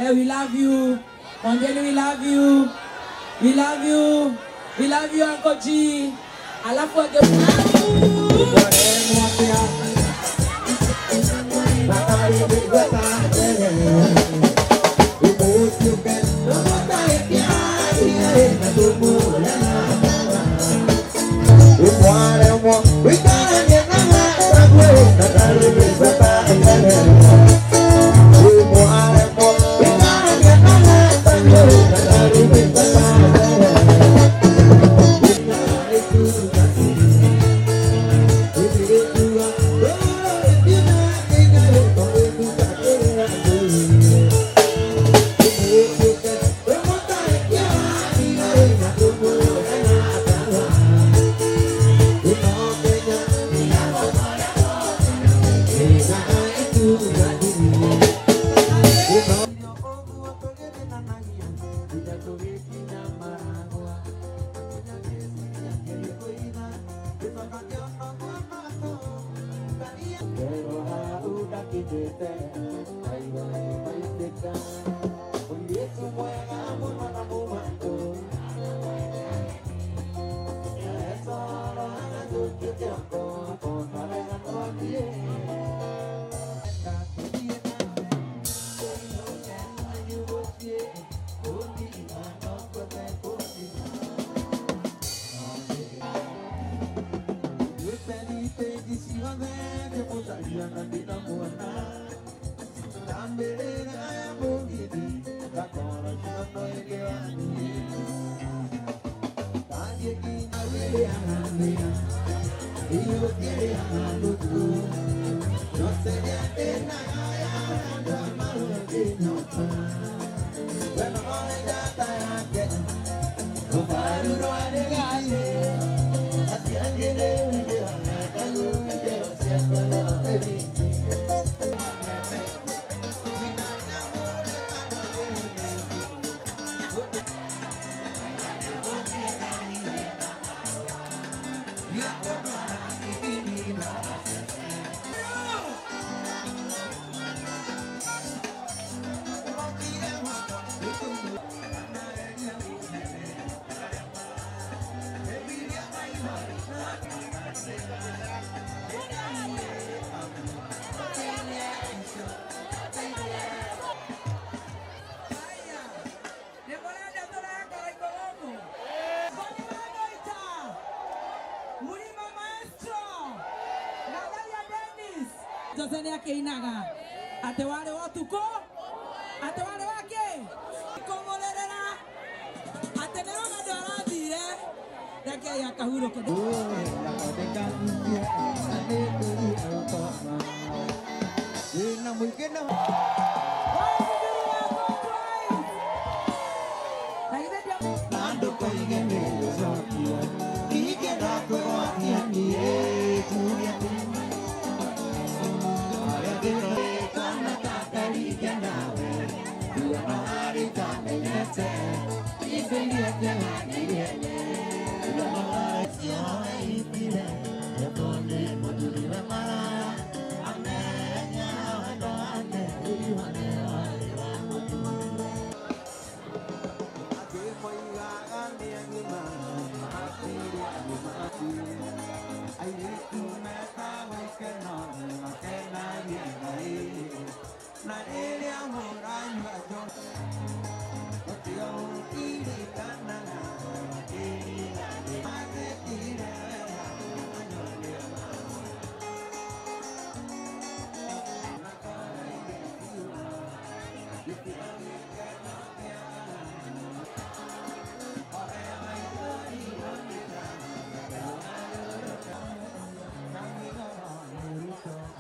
We love you. Mwambieni we love you. We love you. We love you Uncle G. Alafu age Jose nĩ akĩinaga atĩ warĩ wa ũtukũ atĩ warĩ wa kĩ kũmũrĩrĩra atĩ nĩ rũgendo arathire rekei akahurũke.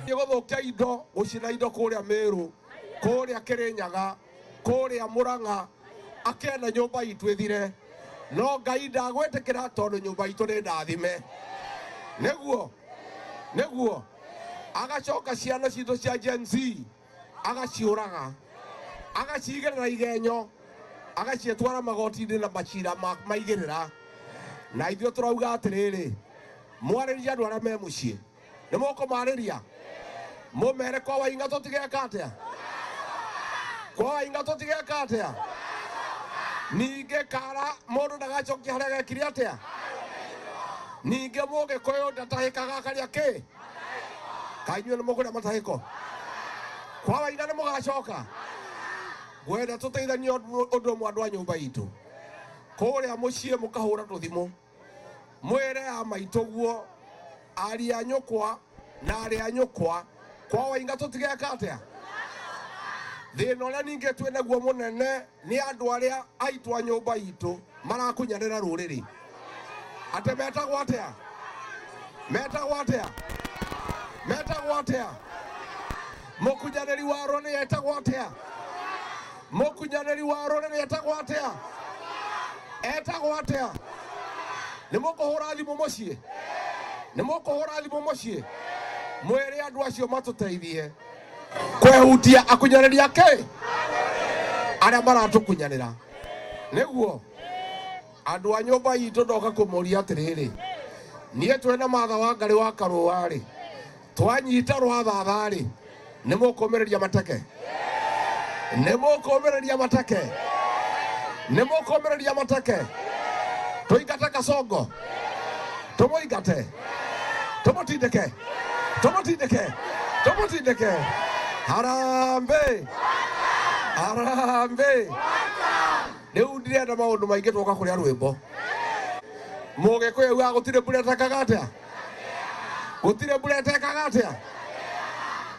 Gũthũkia indo gũcina indo kũrĩa Meru kũrĩa Kĩrĩnyaga kũrĩa Mũrang'a akĩenda nyũmba itũ ĩthire no Ngai ndagwĩtĩkĩra tondũ nyũmba itũ nĩ ndathime nĩguo nĩguo agacoka ciana citũ cia Gen Z agaciũraga agacigĩrĩra igenyo agaciĩtwara magoti-inĩ na macira maigĩrĩra na ithuĩ tũrauga atĩrĩrĩ mwarĩrie andũ arĩa me mũciĩ nĩ mũkũmarĩria mumere kwa Waing'a tũtigeka atĩa Kwa Wainga tũtigeka atĩa? Ningĩ kara mũndũ ndagacokia harĩa gekire atĩa? Ningĩ mũgĩkũyũ ndatahĩkaga akarĩa kĩ? Kaĩ inyuĩ nĩ mũkũrĩa matahĩko? Kwa Wainga nĩ mũgacoka? Ngwenda tũteithanie ũndũ ũmwe andũ a nyũmba itũ. Kũrĩa mũciĩ mũkahũra tũthimũ. Mwĩre a maitũ guo aria a nyũkwa na arĩ a nyũkwa kwa Wainga tũtigeka atĩa? Thĩna ũrĩa ningĩ twĩ naguo mũnene nĩ andũ arĩa aitũ a nyũmba itũ marakunyanĩra rũrĩrĩ. Atĩ metagwo atĩa? Metagwo atĩa? Metagwo atĩa? Mũkunyanĩri wa rũrĩrĩ etagwo atĩa? Mũkunyanĩri wa rũrĩrĩ etagwo atĩa? Etagwo atĩa? Nĩ mũkũhũra thimũ mũciĩ? Nĩ mũkũhũra thimũ mũciĩ? Mwĩre andũ acio matũteithie kwehutia akunyanĩri ake arĩa maratũkunyanĩra. Nĩguo andũ a nyũmba itũ ndoka kũmũria atĩrĩrĩ, niĩ twĩna Martha Wangari wa Karũa rĩ, twanyita rwathatha rĩ, nĩ mũkũmĩrĩria mateke? Nĩ mũkũmĩrĩria mateke? Nĩ mũkũmĩrĩria mateke? Tũingate Kasongo? Tũmũingate? Tũmũtindĩke? Tũmũtindĩke? Tũmũtindĩke? Harambee! Harambee! Rĩu ndirenda maũndũ maingĩ twoka kũrĩa rwĩmbo. Mũgĩkũyũ augaga gũtirĩ mbura ĩtekaga atĩa? Gũtirĩ mbura ĩtekaga atĩa?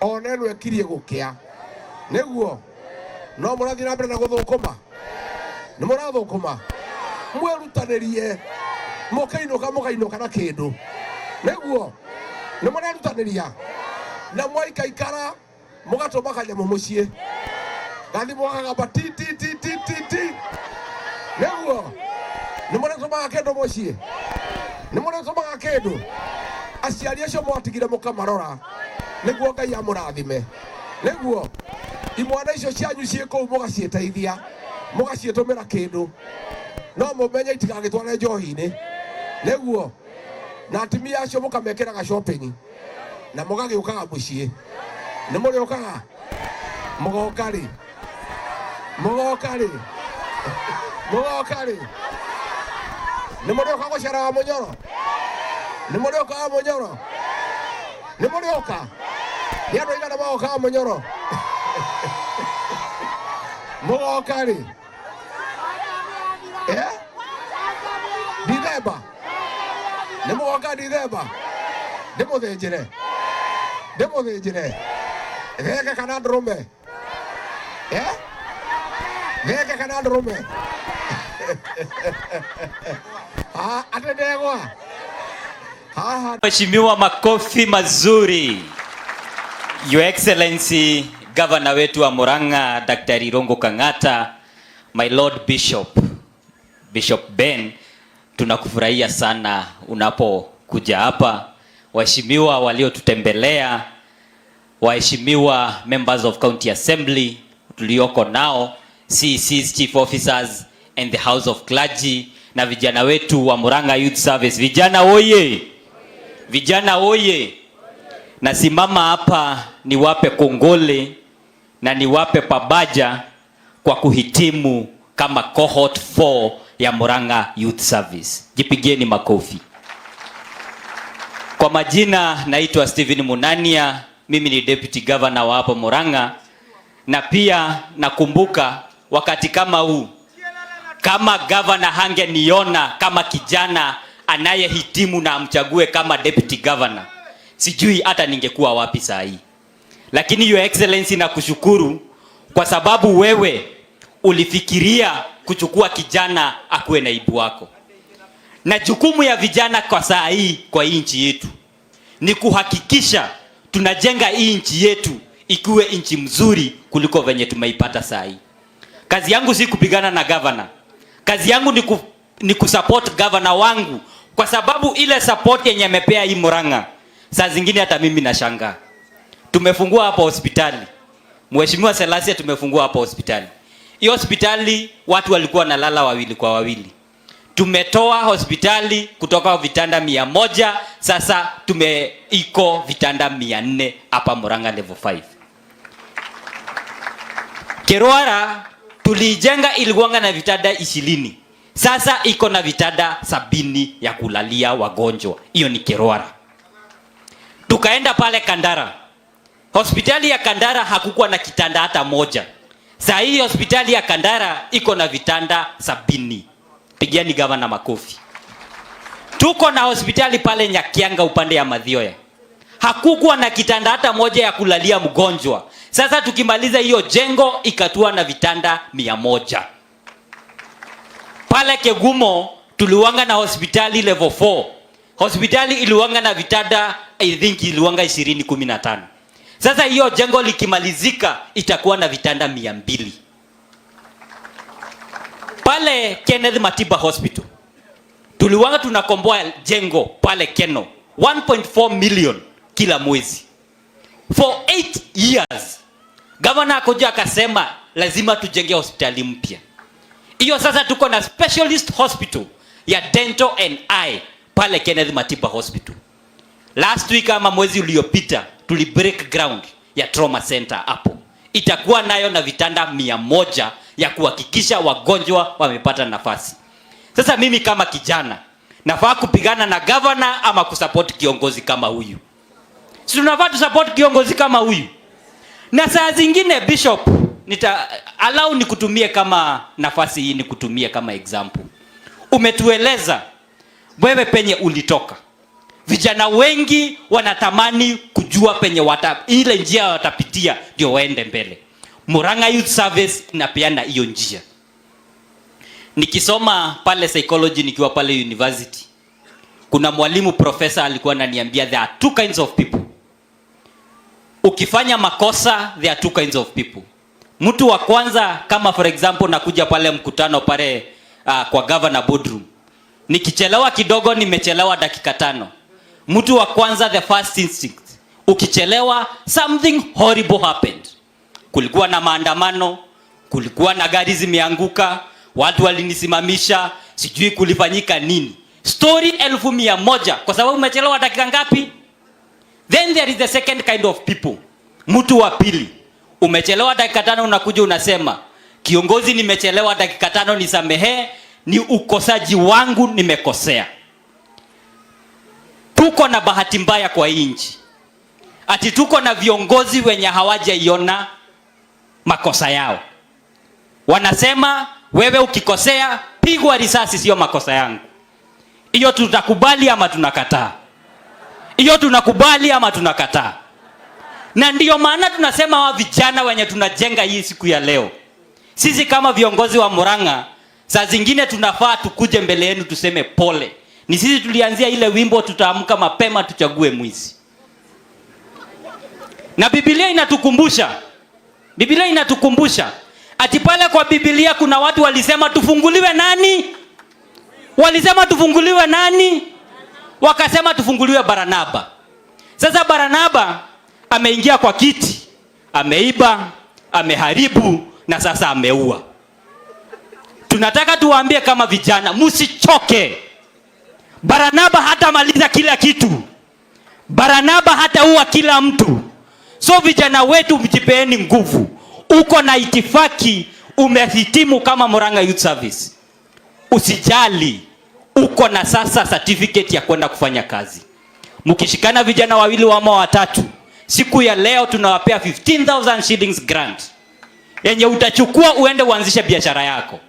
Ona ĩno ĩkirie gũkĩa. Nĩguo no mũrathiĩ na mbere na gũthũkũma? Nĩ mũrathũkũma? Mwĩrutanĩrie mũkĩinũka mũkainũka na kĩndũ. Nĩguo nĩ mũrerutanĩria na mwaikaikara mũgatũma kanyamũ mũciĩ gathimũ gakagamba ti ti ti ti ti ti. Nĩguo nĩ mũretũmaga kĩndũ mũciĩ? Nĩ mũretũmaga kĩndũ? Aciari acio mwatigire mũkamarora nĩguo Ngai amũrathime. Nĩguo imwana icio cianyu ciĩ kũu mũgaciĩteithia mũgaciĩtũmĩra kĩndũ no mũmenye itigagĩtware njohi-inĩ. Nĩguo na atumia acio mũkamekĩraga shopping na mũgagĩũkaga mũciĩ. Nĩ mũrĩũkaga? Mũgoka rĩ? Mũgoka rĩ? Mũgoka rĩ? Nĩ mũrĩũka gũcera wa Mũnyoro? Nĩ mũrĩũka wa Mũnyoro? Nĩ mũrĩũka? Nĩ andũ aigana magoka wa Mũnyoro? Mũgoka rĩ? Eh? Dithemba? Nĩ mũgoka Dithemba? Ndĩmũthĩnjĩre? Ndĩmũthĩnjĩre? Thenge kana ndũrũme? Eh? Thenge kana ndũrũme? Ah, atĩ ndegwa? Haha. Mheshimiwa, makofi mazuri. Your Excellency, Governor wetu wa Murang'a, Daktari Irungu Kang'ata, my Lord Bishop, Bishop Ben, tunakufurahia sana unapokuja hapa. Waheshimiwa waliotutembelea, waheshimiwa members of County Assembly tulioko nao, CECs, Chief Officers and the House of Clergy, na vijana wetu wa Murang'a Youth Service. Vijana oye! Vijana oye! Nasimama hapa niwape kongole na niwape pabaja kwa kuhitimu kama cohort 4 ya Murang'a Youth Service. Jipigieni makofi. Kwa majina naitwa Stephen Munania, mimi ni Deputy Governor wa hapo Murang'a, na pia nakumbuka wakati kama huu, kama governor hangeniona kama kijana anayehitimu na amchague kama Deputy Governor, sijui hata ningekuwa wapi saa hii. Lakini Your Excellency, nakushukuru kwa sababu wewe ulifikiria kuchukua kijana akuwe naibu wako. Na jukumu ya vijana kwa saa hii kwa hii nchi yetu ni kuhakikisha tunajenga hii nchi yetu ikuwe nchi mzuri kuliko venye tumeipata saa hii. Kazi yangu si kupigana na governor. Kazi yangu ni kusupport governor wangu, kwa sababu ile support yenye amepea hii Murang'a, saa zingine hata mimi nashangaa. Tumefungua hapa hospitali. Mheshimiwa Salasya, tumefungua hapa hospitali. Hiyo hospitali watu walikuwa wanalala wawili kwa wawili. Tumetoa hospitali kutoka vitanda 100, sasa iko vitanda 400 hapa Murang'a level 5. Kirwara tuliijenga, ilikuwanga na vitanda 20, sasa iko na vitanda 70 ya kulalia wagonjwa. Hiyo ni Kirwara. Tukaenda pale Kandara, hospitali ya Kandara hakukuwa na kitanda hata moja. Saa hii hospitali ya Kandara iko na vitanda 70. Pigiani gavana makofi. Tuko na hospitali pale Nyakianga upande ya Mathioya, hakukuwa na kitanda hata moja ya kulalia mgonjwa. Sasa tukimaliza hiyo jengo ikatua na vitanda 100. Pale Kegumo tuliwanga na hospitali level 4. Hospitali iliwanga na vitanda, I think iliwanga 20 15. Sasa hiyo jengo likimalizika itakuwa na vitanda 200. Pale Kenneth Matiba Hospital tuliwanga tunakomboa jengo pale Keno 1.4 million kila mwezi for 8 years. Gavana akuja akasema lazima tujenge hospitali mpya. Hiyo sasa tuko na specialist hospital ya dental and eye pale Kenneth Matiba Hospital. Last week ama mwezi uliopita tuli break ground ya trauma center hapo. Itakuwa nayo na vitanda 100 ya kuhakikisha wagonjwa wamepata nafasi. Sasa mimi kama kijana nafaa kupigana na governor ama kusupport kiongozi kama huyu? Si tunafaa tusupport kiongozi kama huyu? Na saa zingine, Bishop, nita allow nikutumie kama nafasi hii nikutumie kama example. Umetueleza wewe penye ulitoka. Vijana wengi wanatamani kujua penye ile njia watapitia ndio waende mbele. Murang'a Youth Service inapeana hiyo njia. Nikisoma pale psychology nikiwa pale university, kuna mwalimu professor alikuwa ananiambia there are two kinds of people. Ukifanya makosa, there are two kinds of people. Mtu wa kwanza, kama for example nakuja pale mkutano pale kwa governor boardroom. Nikichelewa kidogo, nimechelewa dakika 5. Mtu wa kwanza, the first instinct, ukichelewa, something horrible happened. Kulikuwa na maandamano, kulikuwa na gari zimeanguka, watu walinisimamisha, sijui kulifanyika nini. Story 100,000 kwa sababu umechelewa dakika ngapi? Then there is the second kind of people. Mtu wa pili, umechelewa dakika 5, unakuja unasema, "Kiongozi, nimechelewa dakika 5, nisamehe, ni ukosaji wangu, nimekosea." Tuko na bahati mbaya kwa hii nchi, ati tuko na viongozi wenye hawajaiona makosa yao. Wanasema wewe ukikosea pigwa risasi, sio makosa yangu. Hiyo tutakubali ama tunakataa? Hiyo tunakubali ama tunakataa? Na ndiyo maana tunasema wa vijana wenye tunajenga hii siku ya leo, sisi kama viongozi wa Murang'a, saa zingine tunafaa tukuje mbele yenu tuseme pole. Ni sisi tulianzia ile wimbo, tutaamka mapema tuchague mwizi. Na Biblia inatukumbusha ati pale kwa Biblia kuna watu walisema tufunguliwe nani? Walisema tufunguliwe nani? Wakasema tufunguliwe Baranaba. Sasa Baranaba ameingia kwa kiti, ameiba, ameharibu na sasa ameua. Tunataka tuwaambie kama vijana, msichoke. Baranaba hatamaliza kila kitu. Baranaba hataua kila mtu. So vijana wetu, mjipeeni nguvu. Uko na itifaki, umehitimu kama Murang'a Youth Service. Usijali, uko na sasa certificate ya kwenda kufanya kazi. Mkishikana vijana wawili ama watatu, siku ya leo tunawapea 15,000 shillings grant yenye utachukua uende uanzishe biashara yako.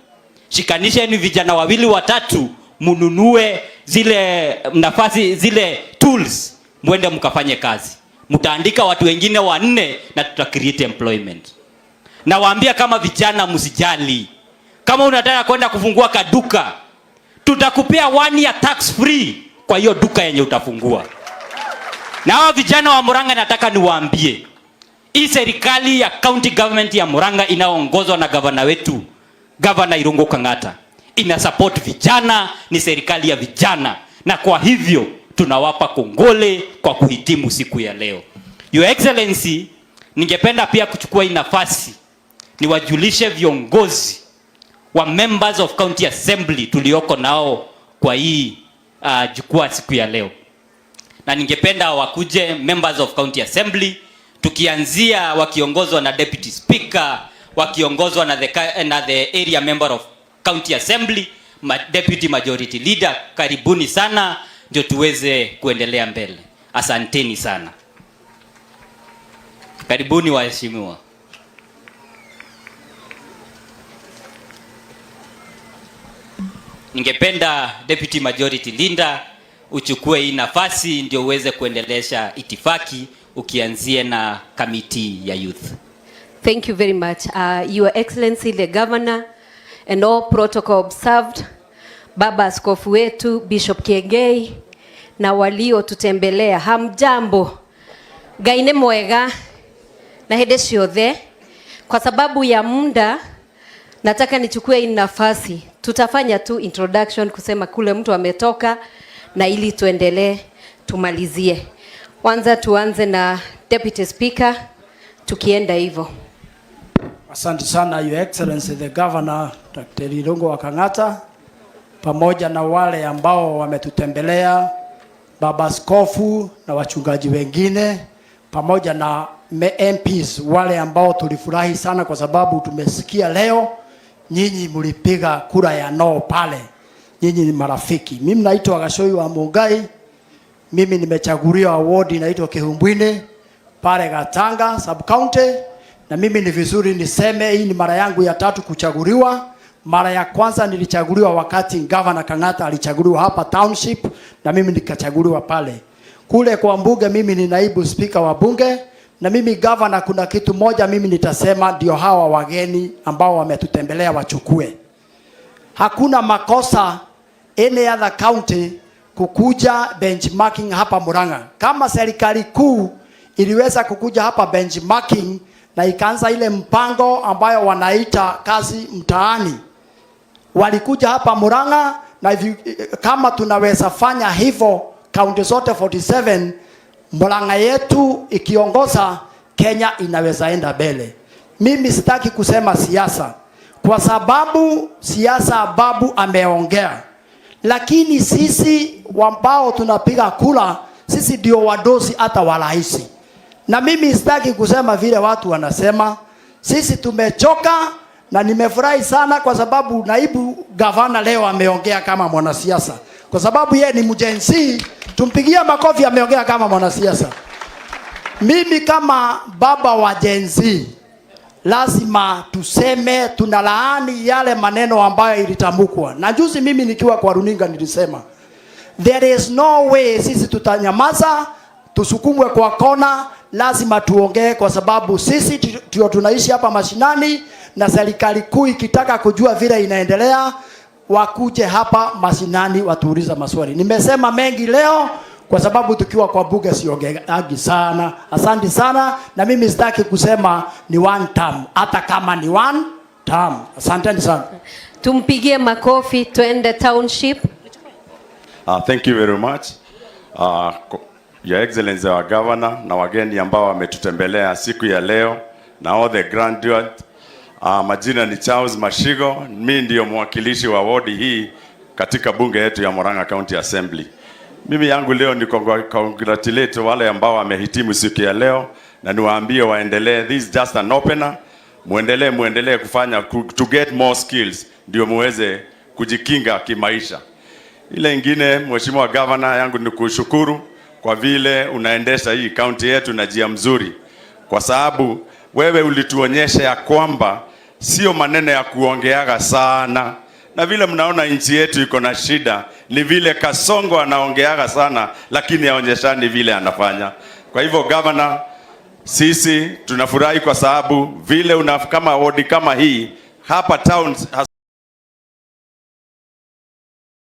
Shikanisheni vijana wawili watatu, mununue zile nafasi, zile tools, mwende mkafanye kazi. Mtaandika watu wengine wanne na tuta create employment. Nawaambia kama vijana, msijali. Kama unataka kwenda kufungua kaduka, tutakupea 1 year tax free kwa hiyo duka yenye utafungua. Na hawa vijana wa Murang'a nataka niwaambie, hii serikali ya county government ya Murang'a inayoongozwa na gavana wetu, Gavana Irungu Kang'ata, ina support vijana, ni serikali ya vijana, na kwa hivyo tunawapa kongole kwa kuhitimu siku ya leo. Your Excellency, ningependa pia kuchukua hii nafasi niwajulishe viongozi wa members of county assembly tulioko nao kwa hii jukwaa siku ya leo, na ningependa wakuje members of county assembly, tukianzia wakiongozwa na deputy speaker wakiongozwa na the area member of county assembly, deputy majority leader. Karibuni sana ndio tuweze kuendelea mbele. Asanteni sana, karibuni waheshimiwa. Ningependa Deputy Majority Leader uchukue hii nafasi ndio uweze kuendelesha itifaki ukianzia na committee ya youth. Thank you very much. Your Excellency the Governor and all protocol observed, Baba Askofu wetu Bishop Kiengei na waliotutembelea, hamjambo. Ngai nĩ mwega na hĩndĩ ciothe. Kwa sababu ya muda, nataka nichukue hii nafasi, tutafanya tu introduction kusema kule mtu ametoka, na ili tuendelee tumalizie. Kwanza tuanze na Deputy Speaker, tukienda hivyo. Asante sana, Your Excellency the Governor Dr. Irungu wa Kang'ata, pamoja na wale ambao wametutembelea, Baba Askofu na wachungaji wengine, pamoja na MPs wale ambao tulifurahi sana kwa sababu tumesikia leo nyinyi mlipiga kura ya no pale. Nyinyi ni marafiki. Mimi naitwa Gachoi wa Mungai. Mimi nimechaguliwa ward inaitwa Kihumbwini pale Gatanga sub county, na mimi ni vizuri niseme hii ni mara yangu ya tatu kuchaguliwa. Mara ya kwanza nilichaguliwa wakati Governor Kang'ata alichaguliwa hapa township, na mimi nikachaguliwa pale. Kule kwa mbunge mimi ni naibu spika wa bunge, na mimi governor, kuna kitu moja mimi nitasema ndio hawa wageni ambao wametutembelea wachukue. Hakuna makosa any other county kukuja benchmarking hapa Murang'a. Kama serikali kuu iliweza kukuja hapa benchmarking na ikaanza ile mpango ambayo wanaita kazi mtaani, walikuja hapa Murang'a na kama tunaweza fanya hivyo kaunti zote 47, Murang'a yetu ikiongoza, Kenya inaweza enda mbele. Mimi sitaki kusema siasa kwa sababu siasa babu ameongea, lakini sisi ambao tunapiga kura, sisi ndio wadosi hata wa rais. Na mimi sitaki kusema vile watu wanasema, sisi tumechoka, na nimefurahi sana kwa sababu naibu gavana leo ameongea kama mwanasiasa, kwa sababu yeye ni mGen Z. Tumpigie makofi, ameongea kama mwanasiasa. Mimi kama baba wa Gen Z lazima tuseme tunalaani yale maneno ambayo ilitamkwa. Na juzi mimi nikiwa kwa runinga nilisema there is no way sisi tutanyamaza, tusukumwe kwa kona, lazima tuongee kwa sababu sisi ndio tunaishi hapa mashinani, na serikali kuu ikitaka kujua vile inaendelea wakuje hapa mashinani watuuliza maswali. Nimesema mengi leo kwa sababu tukiwa kwa bunge siongeagi sana. Asante sana, na mimi sitaki kusema ni one term, hata kama ni one term. Asanteni sana. Tumpigie makofi, twende township. Thank you very much. Your Excellency our Governor na wageni ambao wametutembelea siku ya leo na all the graduate. Majina ni Charles Mashigo, mi ndio mwakilishi wa wodi hii katika bunge yetu ya Murang'a County Assembly. Mimi yangu leo ni congratulate wale ambao wamehitimu siku ya leo na niwaambie waendelee, this is just an opener. Muendelee, muendelee kufanya to get more skills ndio muweze kujikinga kimaisha. Ile ingine, Mheshimiwa Governor, yangu ni kushukuru kwa vile unaendesha hii kaunti yetu na njia mzuri, kwa sababu wewe ulituonyesha ya kwamba sio maneno ya kuongeaga sana, na vile mnaona nchi yetu iko na shida ni vile Kasongo anaongeaga sana, lakini haonyeshani vile anafanya. Kwa hivyo governor, sisi tunafurahi kwa sababu vile una kama wodi kama hii hapa town.